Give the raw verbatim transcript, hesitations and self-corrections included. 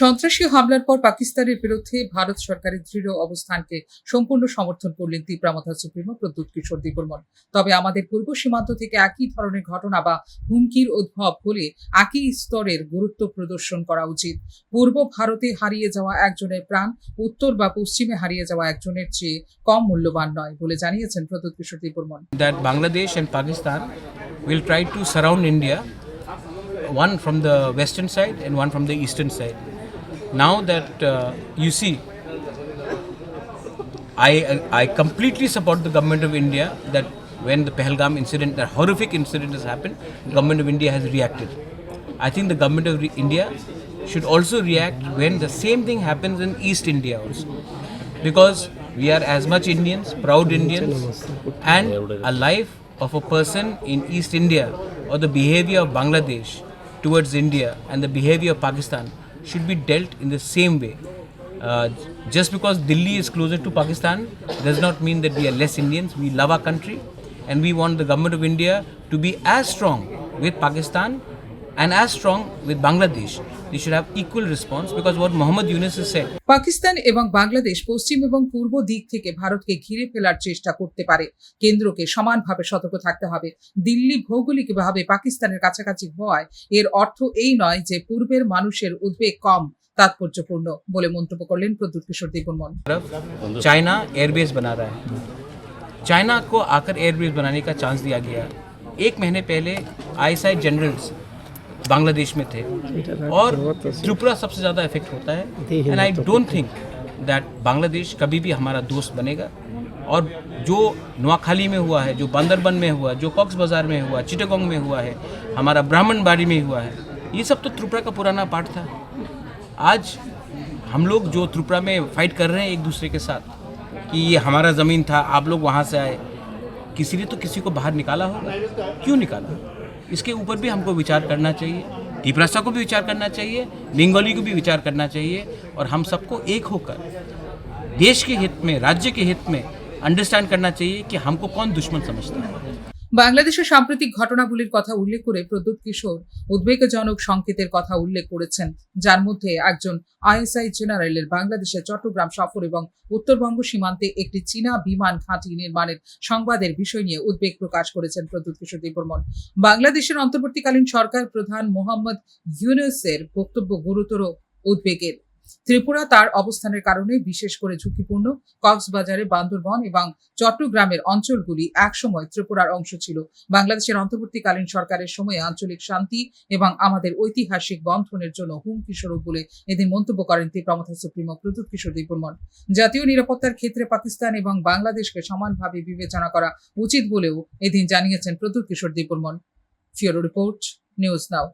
সন্ত্রাসী হামলার পর পাকিস্তানের বিরুদ্ধে ভারত সরকারের দৃঢ় অবস্থানকে সম্পূর্ণ সমর্থন করলেন তিপ্রামথা সুপ্রিমো প্রদ্যুৎ কিশোর দেববর্মন। তবে আমাদের পূর্ব সীমান্ত থেকে একই ধরনের ঘটনা বা হুমকির উদ্ভব হলে একই স্তরের গুরুত্ব প্রদর্শন করা উচিত। পূর্ব ভারতে হারিয়ে যাওয়া একজনের প্রাণ উত্তর বা পশ্চিমে হারিয়ে যাওয়া একজনের চেয়ে কম মূল্যবান নয় বলে জানিয়েছেন প্রদ্যুৎ কিশোর Debbarman. That Bangladesh and Pakistan will try to surround India, one from the western side and one from the eastern side. Now that uh, you see, I I completely support the government of India that when the Pahalgam incident, that horrific incident has happened, the government of India has reacted. I think the government of India should also react when the same thing happens in East India also, because we are as much Indians, proud Indians, and a life of a person in East India or the behavior of Bangladesh towards India and the behavior of Pakistan should be dealt in the same way. Uh, just because Delhi is closer to Pakistan does not mean that we are less Indians. We love our country and we want the government of India to be as strong with Pakistan and as strong with Bangladesh. They should have equal response, because what Muhammad Yunus has said, Pakistan এবং বাংলাদেশ পশ্চিম এবং পূর্ব দিক থেকে ভারতকে ঘিরে ফেলার চেষ্টা করতে পারে। কেন্দ্রকে সমানভাবে সতর্ক থাকতে হবে। দিল্লি ভৌগোলিকভাবে পাকিস্তানের কাছাকাছি হওয়ায় এর অর্থ এই নয় যে পূর্বের মানুষের উদ্বেগ কম তাৎপর্যপূর্ণ বলে মন্তব্য করলেন প্রদ্যুৎ কিশোর দেববর্মন। चाइना एयरबेस बना रहा है। चाइना को आकर एयरबेस बनाने का चांस दिया गया। एक महीने पहले आईएसआई जनरल्स बांग्लादेश में थे और त्रिपुरा सबसे ज़्यादा इफेक्ट होता है। And I don't think that Bangladesh कभी भी हमारा दोस्त बनेगा। और जो नोआखाली में हुआ है, जो बांदरबन में हुआ, जो कॉक्स बाजार में हुआ, चिटागोंग में हुआ है, हमारा ब्राह्मणबाड़ी में हुआ है, ये सब तो त्रिपुरा का पुराना पार्ट था। आज हम लोग जो त्रिपुरा में फाइट कर रहे हैं एक दूसरे के साथ कि ये हमारा ज़मीन था, आप लोग वहाँ से आए, किसी ने तो किसी को बाहर निकाला होगा। क्यों निकाला? इसके ऊपर भी हमको विचार करना चाहिए। तिपरासा को भी विचार करना चाहिए, बंगाली को भी विचार करना चाहिए, और हम सबको एक होकर देश के हित में, राज्य के हित में अंडरस्टैंड करना चाहिए कि हमको कौन दुश्मन समझता है। বাংলাদেশের সাম্প্রতিক ঘটনাবলীর কথা উল্লেখ করে প্রদ্যুৎ কিশোর উদ্বেগজনক সংকেতের কথা উল্লেখ করেছেন, যার মধ্যে একজন আইএসআই জেনারেলের বাংলাদেশের চট্টগ্রাম সফর এবং উত্তরবঙ্গ সীমান্তে একটি চীনা বিমান ঘাঁটি নির্মাণের সংবাদের বিষয় নিয়ে উদ্বেগ প্রকাশ করেছেন প্রদ্যুৎ কিশোর দেববর্মন। বাংলাদেশের অন্তর্বর্তীকালীন সরকার প্রধান মোহাম্মদ ইউনুসের বক্তব্য গুরুতর উদ্বেগের। ত্রিপুরা তার অবস্থানের কারণে বিশেষ করে ঝুঁকিপূর্ণ। কক্সবাজারে বান্দরবন এবং চট্টগ্রামের অঞ্চলগুলি একসময় ত্রিপুরার অংশ ছিল। বাংলাদেশের অন্তর্বর্তীকালীন সরকারের সময়ে আঞ্চলিক শান্তি এবং আমাদের ঐতিহাসিক বন্ধনের জন্য হুমকি স্বরূপ বলে এদিন মন্তব্য করেন তিপ্রামথা সুপ্রিমো প্রদ্যুৎ কিশোর দেববর্মন। জাতীয় নিরাপত্তার ক্ষেত্রে পাকিস্তান এবং বাংলাদেশকে সমানভাবে বিবেচনা করা উচিত বলেও এদিন জানিয়েছেন প্রদ্যুৎ কিশোর দেববর্মন। ফিওরো রিপোর্ট, নিউজ নাও।